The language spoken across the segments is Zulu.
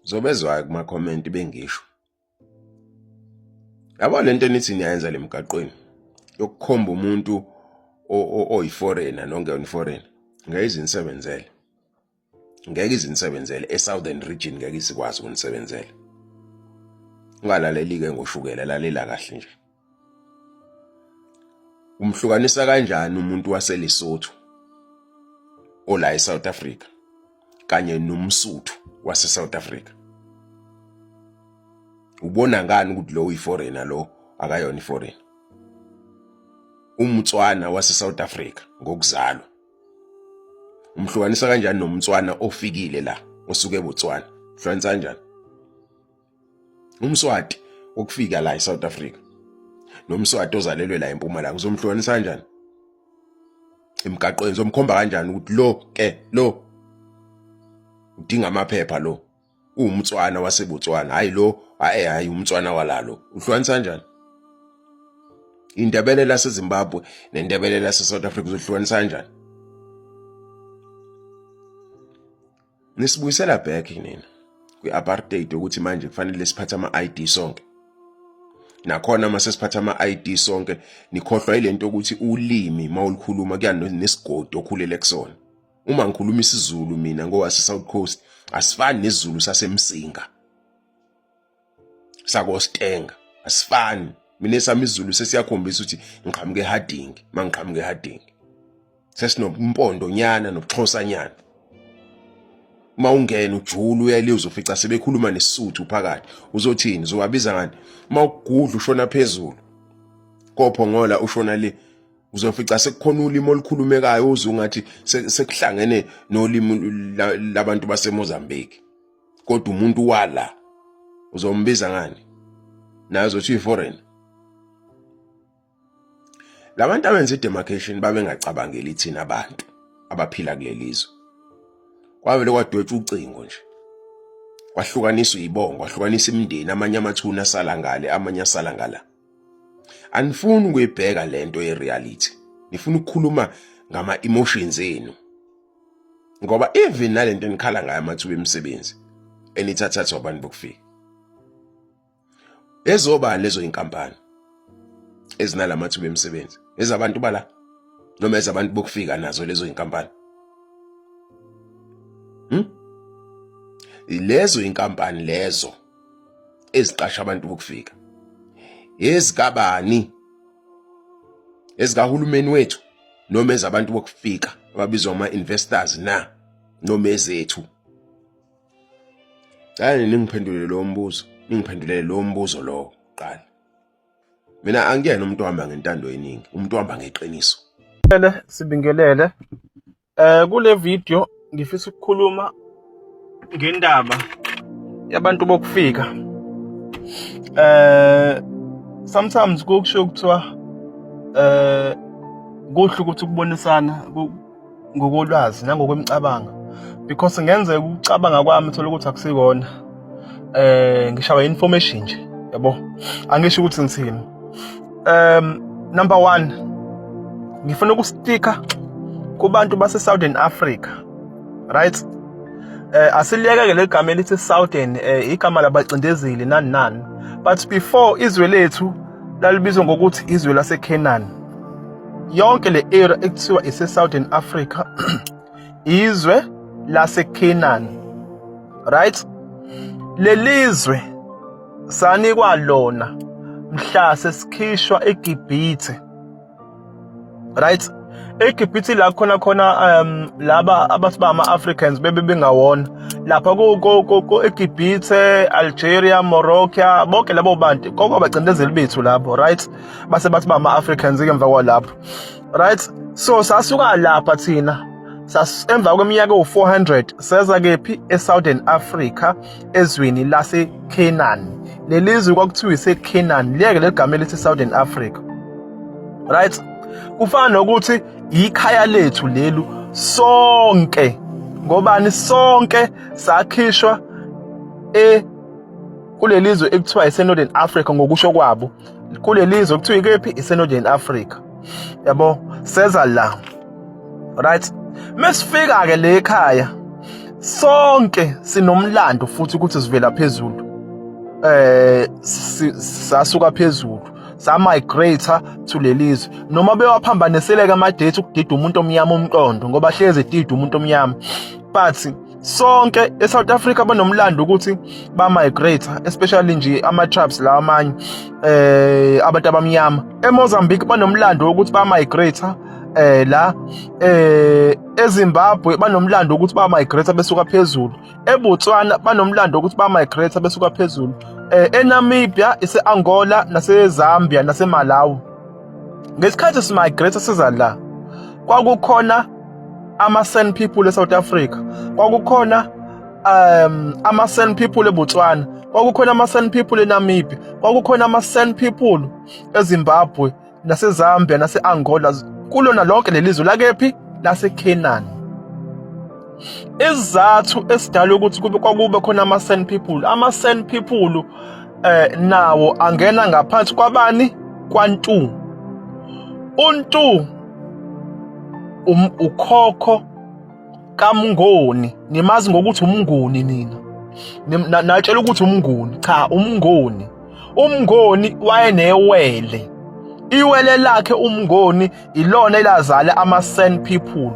Zobezwayo kuma comment bengisho. Yabo lento enithi niyayenza lemgaqweni yokukhomba umuntu oyiforeigner nongeyona iforeigner ngeke izinisebenzele. Ngeke izinisebenzele eSouthern Region ngeke isikwazi ukunisebenzela. Ungalaleli ke ngoshukela lalela kahle nje. Umhlukanisa kanjani umuntu waseLesotho ola eSouth Africa kanye nomSuthu waseSouth Africa? Ubona ngani ukuthi lo uyiforeigner lo akayona iforeigner? UmTswana waseSouth Africa ngokuzalwa umhlukanisa kanjani nomTswana ofikile la osuke eBotswana? Hlukanisa kanjani? UmSwati okufika la eSouth Africa nomSwati ozalelwe la eMpumalanga uzomhlukanisa kanjani? Emgaqweni uzomkhomba kanjani ukuthi lo ke lo udinga amaphepha lo uwumtswana waseBotswana hayi lo hayi hayi umtswana walalo uhlukanisa kanjani? Indebele laseZimbabwe nendebele laseSouth Africa uzohlukanisa kanjani? Nisibuyisela back nina kwi-apartheid ukuthi manje kufanele siphathe ama-ID sonke. Nakhona uma sesiphatha ama-ID sonke nikhohlwa ilento ukuthi ulimi uma ulikhuluma kuya nesigodi okhulele kusona. Uma ngikhuluma isiZulu mina ngowase South Coast asifani nesiZulu saseMsinga. Sakostenga asifani. Mina esami isiZulu sesiyakhombisa ukuthi ngiqhamuke eHarding, mangiqhamuke eHarding. Sesinompondo nyana nobuxhosa nyana. Uma ungena ujula uya le uzofica sebekhuluma nesisuthu phakathi. Uzothini? Uzobabiza ngani? Uma ugudla ushona phezulu. Kophongola ushona le uzofica sekukhona ulimi olukhulumekayo uzwe ungathi sekuhlangene nolimi labantu baseMozambique. Kodwa umuntu wala uzombiza ngani? Naye uzothi uyi-foreign. Labantu abenza i-demarcation babengacabangeli thina abantu abaphila kuleli zwe. Kwavele kwadwetshwa ucingo nje. Kwahlukaniswa izibongo, kwahlukaniswa imindeni, amanye amathuna asala ngale, amanye asala ngala. Anifuni ukuyibheka lento ye-reality. Nifuna ukukhuluma ngama-emotions enu. Ngoba even nalento enikhala ngayo amathuba emisebenzi enithathathwa abantu bokufika. Ezobani lezo inkampani ezinalamathuba emisebenzi? Ezabantu bala noma ezabantu bokufika nazo lezo inkampani? Lezo inkampani lezo eziqasha abantu bokufika. Ezikabani? Ezikahulumeni wethu noma ezabantu bokufika ababizwa ama-investors na noma ezethu? Cela ningiphendulele lo mbuzo, ningiphendulele lo mbuzo lo kuqala. Mina angiyena umuntu ohamba ngentando yeningi, umuntu ohamba ngeqiniso. Sibingelele. Kule video ngifisa ukukhuluma ngendaba yabantu bokufika. Sometimes kukusho kuthiwa kuhle ukuthi ukubonisana ngokolwazi nangokwemicabango because ngenzeka ukucabanga kwami thola ukuthi akusikona ngishawa information nje yabo angisho ukuthi ngithini. Number 1 ngifuna ukustika kubantu base Southern Africa, right? Asiliyeke ke legama elithi Southern, igama labacindezeli nani nani, but before izwe lethu lalibizwa ngokuthi izwe laseCanaan. Yonke le area ekuthiwa ise Southern Africa izwe laseCanaan, right? Lelizwe sanikwa lona mhla sesikhishwa eGibhithe, right? eGibhithe la khona khona laba abathi ba ama-Africans bebe bengawona lapha ko eGibhithe, Algeria, Morocco, bonke labo bantu konke abacindezeli bethu lapho, right? Base bathi ba ama-Africans ke emva kwalapho, right? So sasuka lapha thina emva kweminyaka ewu-400 seza kephi? E-Southern Africa, ezweni lase-Canaan. Lelizwe kwakuthiwa ise-Canaan, liyeke legama elithi Southern Africa, right? Kufana nokuthi ikhaya lethu lelu sonke, ngobani? Sonke sakhishwa e kulelizwe ekuthiwa ise-Northern Africa ngokusho kwabo, kulelizwe kuthiwa ikephi? Ise-Northern Africa, yabo. Seza la, right? Mesifika ke le ekhaya Sonke sinomlando futhi ukuthi sivela phezulu, sasuka phezulu, sa-migrate to lelizwe, noma bewaphambaneseleka ama-date ukudida umuntu omnyama umqondo, ngoba hlezi edida umuntu omnyama. But sonke eSouth Africa banomlando ukuthi ba-migrate, especially nje ama-tribes lawa amanye, abantu abamnyama. EMozambique banomlando wokuthi ba-migrate, la eZimbabwe banomlando wokuthi ba-migrate besuka phezulu, eBotswana banomlando wokuthi ba-migrate besuka phezulu, eNamibia, ise-Angola, naseZambia, naseMalawi. Ngesikhathi si-migrate siza la, kwakukhona ama-San people eSouth Africa, kwakukhona ama-San people eBotswana, kwakukhona ama-San people eNamibia, kwakukhona ama-San people eZimbabwe, naseZambia, nase-Angola, kulona lonke lelizwe lakephi, laseCanaan. Isizathu esidala ukuthi kube kwakube khona ama-San people, ama-San people nawo angena ngaphansi kwabani? KwaNtu. UNtu ukhokho kaMngoni, nimazi ngokuthi uMnguni nina. Natshela ukuthi uMnguni, cha, uMngoni. UMngoni wayenewele, iwele lakhe uMngoni ilona elazala ama-San people.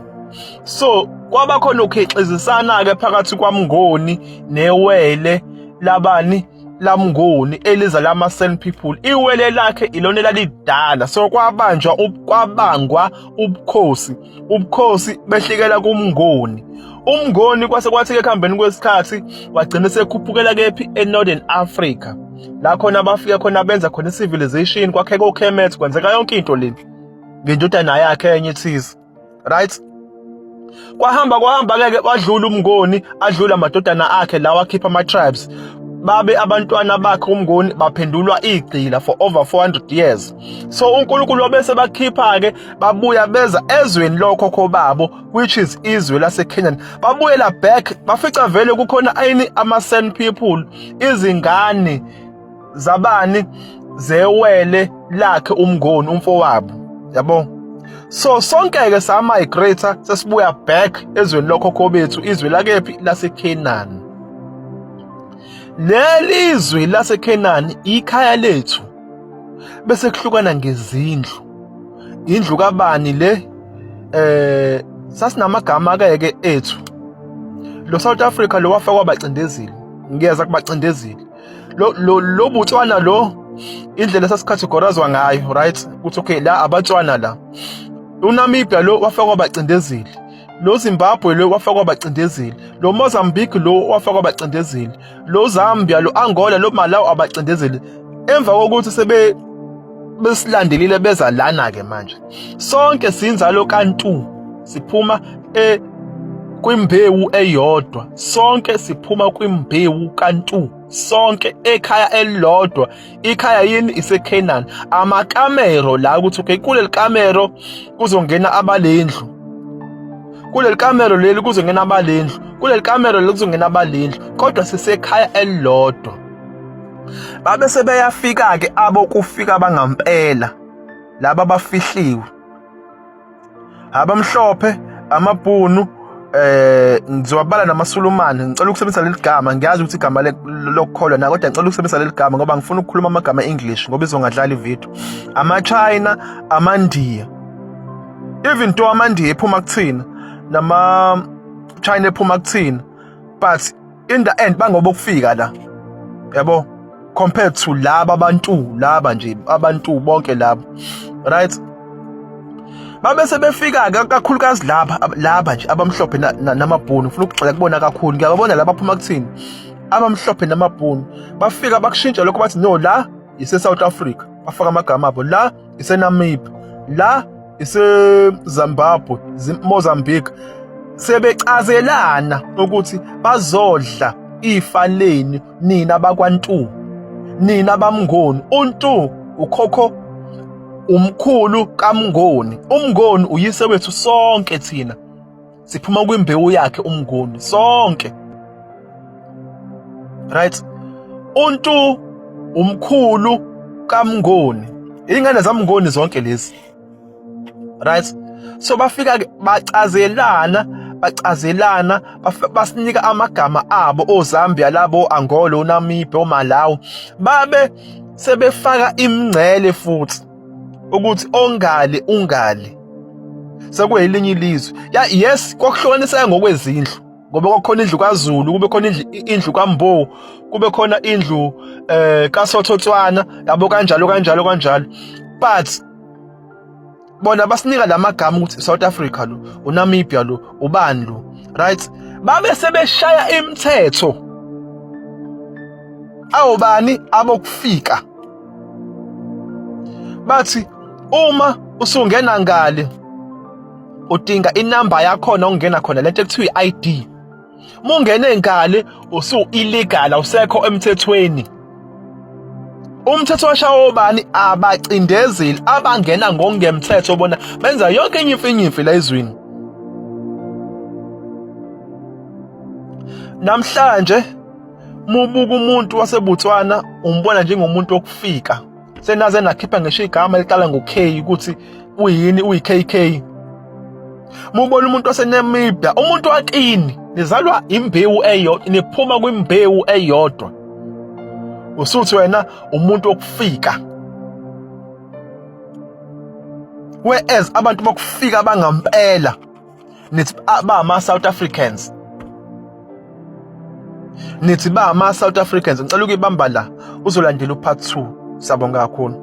So kwaba khona ukukhixizisana-ke phakathi kwaMngoni newele labani, laMnguni, eliza lama-San people. Iwele lakhe ilona elalidala, so kwabanjwa, kwabangwa ubukhosi, ubukhosi behlikela kuMnguni. UMnguni kwase kwathi ekuhambeni kwesikhathi wagcina sekhuphukela kephi? E-Northern Africa, la khona bafika khona benza khona i-civilization, kwakheka oKemet, kwenzeka yonke into le ngendodana yakhe enye ethize, right? Kwahamba kwahamba ke, wadlula uMngoni, adlula amadodana akhe lawa akhipha ama-tribes. Babe abantwana bakhe uMngoni baphendulwa igqila for over 400 years. So uNkulunkulu wabese bakhipha-ke, babuya beza ezweni lokhokho babo, which is izwe laseCanaan. Babuyela back, bafica vele kukhona ayini? Ama-San people, izingane zabani? Zewele lakhe uMngoni, umfowabo, yabo. So sonke-ke sa-migrate, sesibuya back ezweni lokhokho bethu, izwe lakephi? LaseCanaan. Leli zwe laseCanaan ikhaya lethu, bese kuhlukana ngezindlu, indlu kabani le. Sasinamagama ke ke ethu. Lo South Africa lo wafakwa abacindezeli, ngiyeza kubacindezeli. Lo Botswana lo, indlela sasicategorizwa ngayo, right, ukuthi okay, la abaTswana, la uNamibia lo wafakwa abacindezeli, lo Zimbabwe lo wafakwa abacindezeli, lo Mozambique lo wafakwa abacindezeli, lo Zambia, lo Angola, lo Malawi, abacindezeli. Emva kokuthi sebe besilandelile beza lana ke manje, sonke sinzalo kaNtu, siphuma e kwimbewu eyodwa, sonke siphuma kwimbewu kaNtu, sonke ekhaya elilodwa. Ikhaya yini? IseCanaan. Amakamero la, ukuthi okay, kuleli kamero kuzongena abalendlu, kuleli kamero leli kuzongena abalendlu, kuleli kamero leli kuzongena abalendlu, kodwa sisekhaya elilodwa. Babe sebeyafika ke abokufika bangampela, laba abafihliwe, abamhlophe, amabhunu, ngizowabala namaSulumane. Ngicela ukusebenzisa leli gama, ngiyazi ukuthi igama lokukholwa na, kodwa ngicela ukusebenzisa leli gama ngoba ngifuna ukukhuluma amagama English, ngoba izongadlala ivideo. Ama-China, amaNdiya, even though amaNdiya ephuma kuthina nama China ephuma kuthina, but in the end bangoba ukufika la, yabo, compared to laba abantu laba nje, abantu bonke laba, right? Babe sebefika ke kakhulukazi laba nje abamhlophe namabhunu. Ufuna ukugxila kubona kakhulu, ngiyababona laba aphuma kuthini, abamhlophe namabhunu. Bafika bakushintsha lokho, bathi no, la ise South Africa, bafaka amagama abo, la ise Namibia, la ise Zimbabwe, Mozambique. Sebecazelana ukuthi bazodla ifa leni nina bakwaNtu, nina baMngoni. UNtu ukhokho umkhulu kaMngoni, uMngoni uyise wethu sonke, thina siphuma kwimbewu yakhe uMngoni sonke, right? UNtu umkhulu kaMngoni, ingane zaMngoni zonke lezi, right? So bafika ke bacazelana, Bacazelana, basinika amagama abo, oZambia labo, Angola, oNamibia, oMalawi, babe sebefaka imingcele futhi ukuthi ongali ungali sekuyelinye ilizwe. Ya, yes, kwakuhlukaniseka ngokwezindlu, ngoba kwakukhona indlu kaZulu, kube khona indlu kaMbo, kube khona indlu kaSothotswana, yabo, kanjalo kanjalo kanjalo. But bona basinika lamagama ukuthi South Africa lo, uNamibia lo, ubani lo, right? Babe sebeshaya imithetho awubani abokufika, bathi uma usungena ngale udinga inamba yakhona ongena khona, lento ekuthiwa i-ID. Mungene ngale usu illegal, awusekho emthethweni. Umthetho washawa obani? Abacindezeli abangena ngokungemthetho, bona benza yonke inyimfinyimfi la ezweni. Namhlanje mubuka umuntu waseBotswana, umbona njengomuntu wokufika. Senaze nakhipha ngisho igama eliqala ngo-K ukuthi uyini, uyi-KK. Mubona umuntu waseNamibia, umuntu wakini, nizalwa imbewu eyodwa, niphuma kwimbewu eyodwa, usuthi wena umuntu wokufika, whereas abantu bokufika bangampela nithi ba ama South Africans, nithi ba ama South Africans. Ngicela ukuyibamba la, uzolandela upart 2. Siyabonga kakhulu.